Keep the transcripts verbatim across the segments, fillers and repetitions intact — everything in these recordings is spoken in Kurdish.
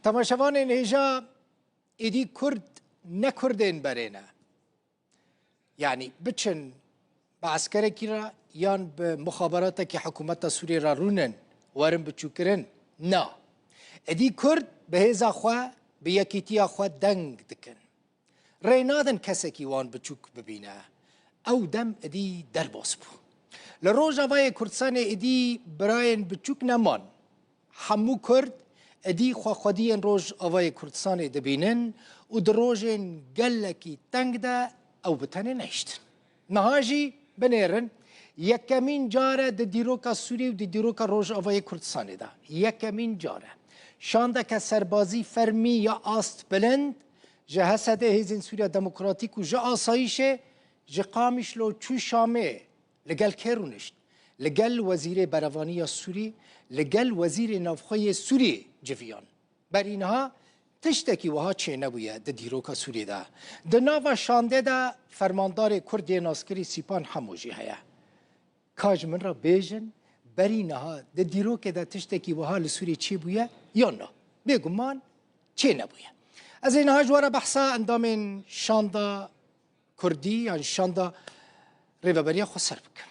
Temaşevanên hêja, êdî Kurd ne Kurdên berê ne. Yanî biçin bi eskerekî re yan bi muxaberatekî hikûmeta Sûriyê re rûnin, werin biçûkirin. Na. Êdî Kurd bi hêza xwe, bi yekîtiya xwe deng dikin. Rê nadin kesekî wan biçûk bibîne. Ew dem êdî derbas bû. Li Rojavayê Kurdistanê êdî birayên biçûk neman. Hemû Kurd êdî xwexwediyên Rojavayê Kurdistanê dibînin û di rojên gelekî teng de ew bi tenê nehiştin. Niha jî binêrin, yekemîn car e di dîroka Sûriyê û di dîroka Rojavayê Kurdistanê de. Yekemîn car e. Şandeke serbazî fermî ya ast bilind ji H S D, Hêzên Sûriya Demokratîk û ji Asayîşê ji Qamişlo çû Şamê. Li gel kê rûnişt? Li gel Wezîrê Berevanî ya Sûrî, li gel Wezîrê Navxwe yê Sûrî civiyan. Berî niha tiştekî wiha çênebûye di dîroka Sûrî de. Di nava şandê de fermandarê Kurd yê naskirî Sîpan Hemo jî heye. Ka ji min re bêjin, berî niha di dîrokê de tiştekî wiha li Sûrî çêbûye yan na? Bêguman çênebûye. Ez ê niha ji we re behsa endamên şanda Kurdî yan şanda Rêveberiya Xweser bikim.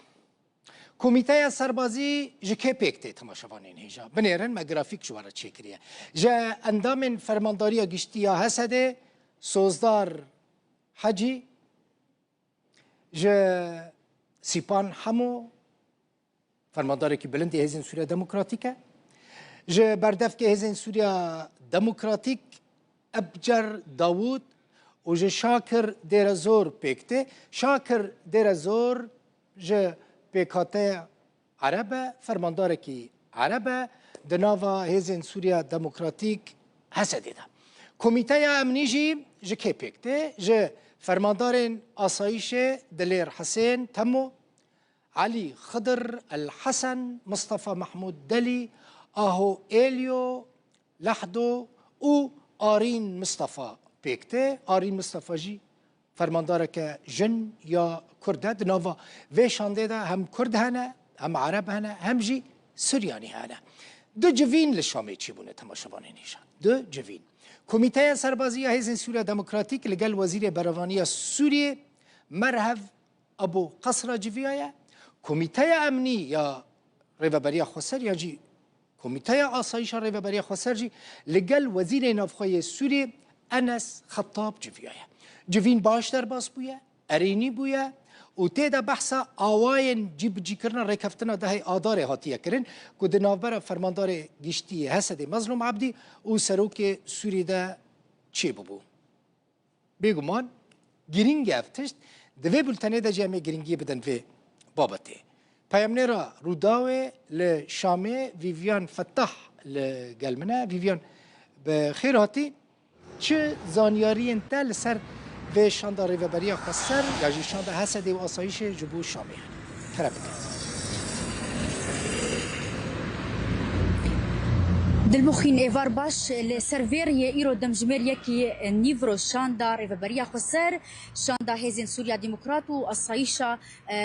Komîteya Serbazî ji kê pêk tê, temaşevanên hêja? Binêrin, me grafîk ji we re çêkiriye. Ji endamên Fermandariya Giştî ya H S D, Sozdar Hecî, ji Sîpan Hemo, fermandarekî bilind ê Hêzên Sûriya Demokratîk e. Ji berdevkê Hêzên Sûriya Demokratîk Ebcer Dawûd û ji Şakir Dêrezor pêk tê. Şakir Dêrezor ji pêkhateya Ereb e, fermandarekî Ereb e, di nava Hêzên Sûriya Demokratîk H S D de. Komîteya Emnî jî ji kê pêk tê? Ji fermandarên asayîşê Dilêr Hisên Temo, Elî Xidir El Hesen, Mistefa Mehmûd Delî, Aho Êlyo, Lehdo û Arîn Mistefa pêk tê. Arîn Mistefa jî fermandareke jin ya Kurd e. Di nava vê şandê de hem Kurd hene, hem Ereb hene, hem jî Suryanî hene. Du civîn li Şamê çêbûne, temaşevanên hêja. Du civîn. Komîteya Serbazî ya Hêzên Sûriya Demokratîk li gel Wezîrê Berevanî ya Sûriyê Merhev Abu Qesra civiyaye. Komîteya Emnî ya Rêveberiya Xweser yan jî Komîteya Asayîşa Rêveberiya Xweser jî li gel Wezîrê Navxwe yê Sûriyê Enes Xettab civiyaye. Civîn baş derbas bûye, erênî bûye û tê de behsa awayên cîbicîkirina rêkeftina dehê Adarê hatiye kirin ku di navbera Fermandarê Giştî yê H S D'ê Mezlûm Ebdî û Serokê Sûrî de çêbûbû. Bêguman girîng e ev tişt. Di vê bultenê de jî em ê giringiyê bidin vê babetê. Peyamnêra Rûdawê li Şamê Vîviyan Fetah li gel min e. Vîviyan, bi xêr hatî. Çi zanyariyên te li ser vê şanda Rêveberiya Xweser ya jî şanda H S D û Asayîşê ji bo Şamê hene? Kerem bikin. Dilbixwîn, êvar baş. Li ser vê riyê îro demjimêr yekî nîvro şanda Rêveberiya Xweser, şanda Hêzên Sûriya Demokrat û Asayîşa, e,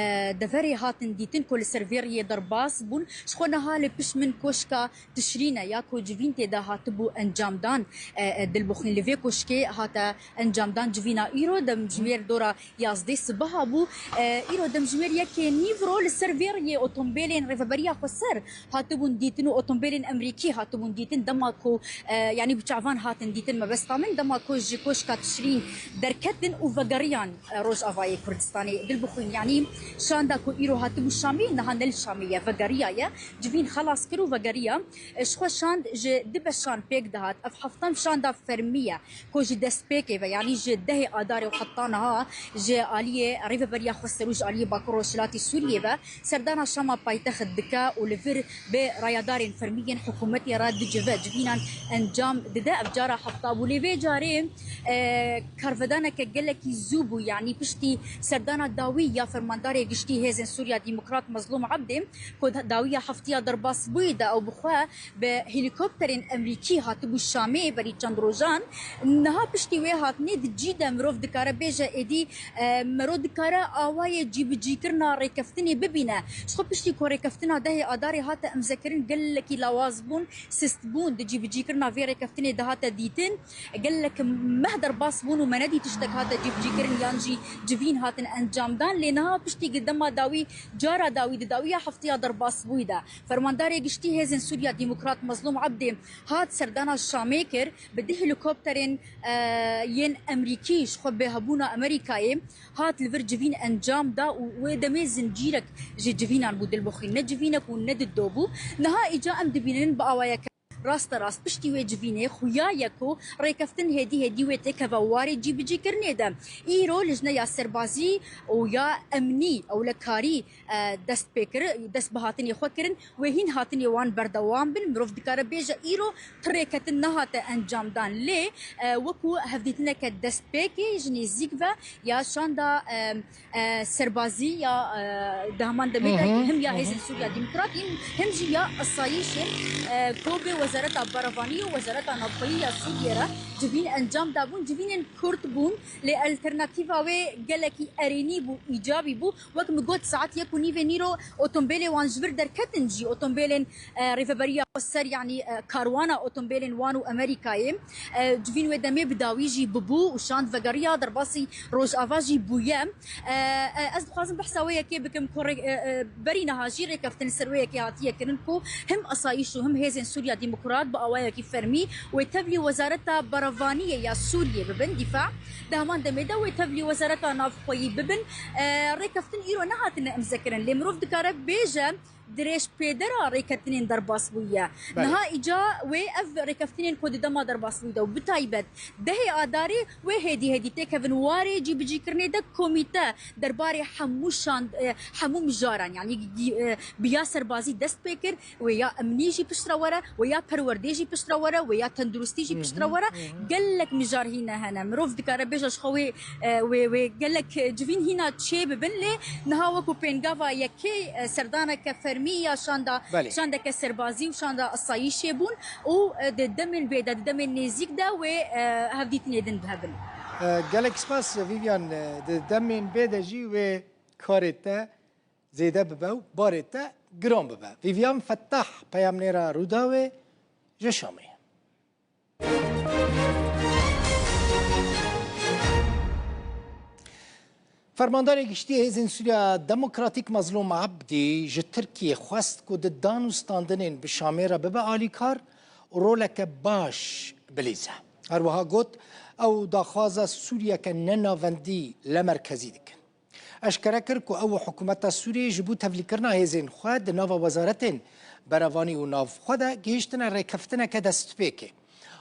Deverê hatin dîtin ku li ser vê riyê derbas bûn. Ji xwe niha li pişt min koşka Tişrîn e ya ku civîn tê de hatibû encamdan. E, e, Dilbixwîn, li vê koşkê hate encamdan civîna îro, demjimêr dora yazdeh sibeha bû. E, îro demjimêr yekê nîvro li ser vê riyê otombêlên Rêveberiya Xweser hatibûn dîtin û otombêlên Emerîkî hatibûn dîtin dema ku, e, yanî bi çavan hatin dîtin, mebesta min, dema ku ji koşka Tişrîn derketin û vegeriyan, e, Rojavayê Kurdistanê. Dilbixwîn, yanî şanda ku îro hatibû Şamê, niha ne li Şamê ye, vegeriyaye. Civîn xelas kir û vegeriya. E, ji xwe şand ji du beşan pêk dihat. Ev heftem şanda fermî ye. Ku ji destpêkê ve, yanî ji dehê Adarê û heta niha ji aliyê Rêveberiya Xweser û ji aliyê Bakur Rojhilatî Sûriyê ve serdana Şama paytext dike û li vir bi rayedarên fermî yên hikûmetê re dicive, civînan encam dide. Ev cara hefta bû. Lê vê carê, e, karvedaneke gelekî zû bû, yanî piştî serdana dawî ya Fermandarê Giştî Hêzên Sûriya Demokrat Mezlûm Ebdê, ku dawiya heftiya derbasbûyî de ew bi xwe bi helîkopterên Emerîkî hatibû Şamê berî çend rojan. Niha piştî wê hatinê di cî de mirov dikare bêje êdî, e, mero dikare awayê cîbicîkirina rêkeftinê bibîne. Ji xwe piştî ku rêkeftina dehê Adarê hate îmzekirin gelekî lawaz bûn, sê bûn di cîbicîkirina vê rêkeftinê de hate dîtin. Gelek meh derbas bûn û me nedî tiştek hate cîbicîkirin yan jî civîn hatin encamdan. Lê niha piştî gi dema dawî, cara dawî di dawiya heftiya derbasbûyî de, Fermandarê Giştî Hêzên Sûriya Demokrat Mezlûm Ebdê hat serdana Şamê kir, bi du helîkopterên, e, yên Emerîkî ji xwe bi hebûna Amerîkayê hat li vir civîn encam da û wê demê zincîrek ji civînan bû dilbixwîn. Ne civînek û ne dido bû. Niha îca em dibînin bi awayeke rasterast piştî wê civînê xuya ye ku rêkeftin hêdî hêdî wê têkeve warê cîbicîkirinê de. Îro lijneya serbazî û ya emnî, ewlekarî, e, dest pê kir, dest bi hatinê xwe kirin, wê hîn hatinê wan berdewam bin. Mirov dikare bêje îro tu rêketin nehate encamdan. Lê, e, wekû hevdîtineke destpêkê ji nêzîk ve ya şanda, e, e, serbazî ya, e, di heman demê de Hı hı, him ya hı hı. Hêzên Sûriya Demokrat, him, him jî ya asayîşê, e, ku bi Wezareta Berevanî û Wezareta Navxweyî ya Sûriyê re civîn encam dabûn. Civînên kurt bûn, lê alternatîfa wê gelekî erênî bû, îcabî bû. Wek min got, saet yek û nîvê nîro otombêlê wan ji vir derketin jî, otombêlên, e, Rêveberiya Xweser, yanî, e, karwana otombêlên wan û Amerîkayê, e, civîn wê demê bi dawî jî bibû û şand vegeriya derbasî Rojava jî bûye. E, e, ez dixwazim behsa wê yekê bikim ku rê-, e, e, berî niha jî rêkeftin ser wê yekê hatiye kirin ku him asayîş û him Hêzên Sûriya Demokrat bi awayekî fermî wê tevlî Wezareta Berevaniyê ya Sûriyê bibin, dîfa. Di heman demê de wê tevlî Wezareta Navxweyî bibin. E, rêkeftin îro nehatine imzekirin. Lê mirov dikare bêje dirêjpêdera rêkeftinên derbas bûye. Belê. Niha îca wê ev rêkeftinên ku di dema derbasbûyî de û bi taybet dehê Adarê wê hêdî hêdî têkevin warê cîbicîkirinê de. Komîte derbarê hemû şand-, e, hemû mijaran, yanî gi-, e, bi ya serbazî dest pê kir, wê ya emnî jî piştre were, wê ya perwerdê jî piştre were, wê ya tenduristî jî piştre were. Gelek mijar hîne hene. Mirov dikare bêje ji xwe wê, e, wê, wê gelek civîn hîna çê bibin, lê niha wekû pêngava yekê, e, serdaneke fermî ya şanda, Belê. Şandeke serbazî û şanda asayîşê bûn û, e, di demên bê de, di demên nêzîk de wê, e, hevdîtinê din bihevin. E, gelek spas Vivian, e, di demên bê de jî wê karê te zêde bibe û barê te giran bibe. Vivian Fettah, peyamnêra Rûdawê ji Şamê. Fermandarê Giştî Hêzên Sûriya Demokratîk Mezlûm Abdî ji Tirkiyê xwest ku di danûstandinên bi Şamê re bibe alîkar û roleke baş bilîze. Her wiha got, ew daxwaza Sûriyeke nenavendî lemerkezî dikin. Eşkere kir ku ew û hikûmeta Sûriyê ji bo tevlîkirina hêzên xwe di nava wezaretên berevanî û navxwe de gihîştine rêkeftineke destpêkê.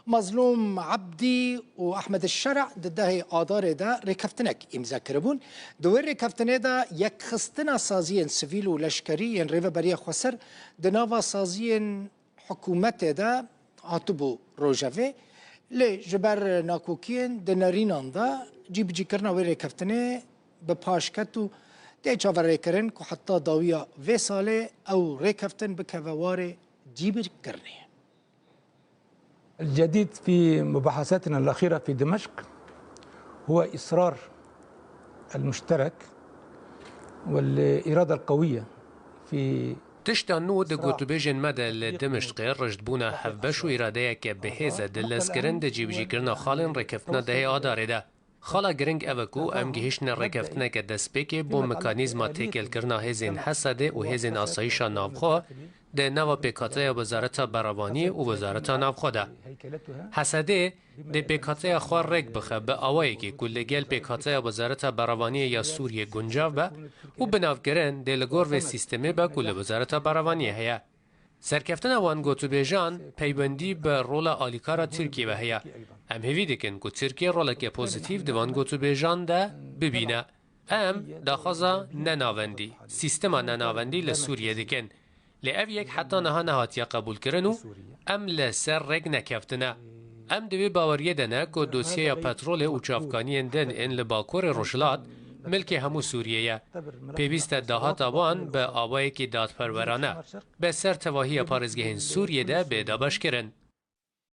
Mezlûm Ebdî û Ehmed Şer'a di dehê Adarê de rêkeftinek îmze kiribûn. Di wê rêkeftinê de yekxistina saziyên sivîl û leşkerî yên Rêveberiya Xweser di nava saziyên hikûmetê de hatibû rojevê, lê ji ber nakokiyên di nerînan de cîbicîkirina wê rêkeftinê bi paş ket û tê çaverêkirin ku heta dawiya vê salê ew rêkeftin bikeve warê cîbirkirinê. الجديد في مباحثاتنا الأخيرة في دمشق هو إصرار المشترك والإرادة القوية في Tişta nû di gotûbêjên me de li Dimişqê rijdbûna hevbeş û îradeyeke bihêz e dilezkirin di cîbicîkirina xalên rêkeftina dehê Adarê de. Xala giring ev e ku em gihîştine rêkeftineke destpêkê bo mekanîzma têkêlkirina hêzên Hesedê û hêzên asayîşa navxwe di nava pêkhateya Wezareta Berevaniyê û Wezareta Navxwe de. Hesedê dê pêkhateya xwe rêk bixe bi awayekê ku li gel pêkhateya Wezareta Berevaniyê ya Sûriyê guncav be û binavkirin dê li gor vê sîstemê be ku li Wezareta Berevaniyê heye. Serkeftina wan gotûbêjan peywendî bi rola alîkara Tirkiyê ve heye. Em hêvî dikin ku Tirkiye roleke pozîtîf di van gotûbêjan de bibîne. Em daxwaza nenavendî, sîstema nenavendî li Sûriyê dikin. Lê ev yek heta niha nehatiye qebûlkirin û em li ser rêk nekeftine. Em di vê baweriyê de ne ku dosyeya petrolê û çavkaniyên din ên li Bakurê Rojhilat milkê hemû Sûriyê ye. Pêwîst e dahata wan bi awayekî dadperwerane, bi ser tevahiya parêzgehên Sûriyê de bê dabeşkirin.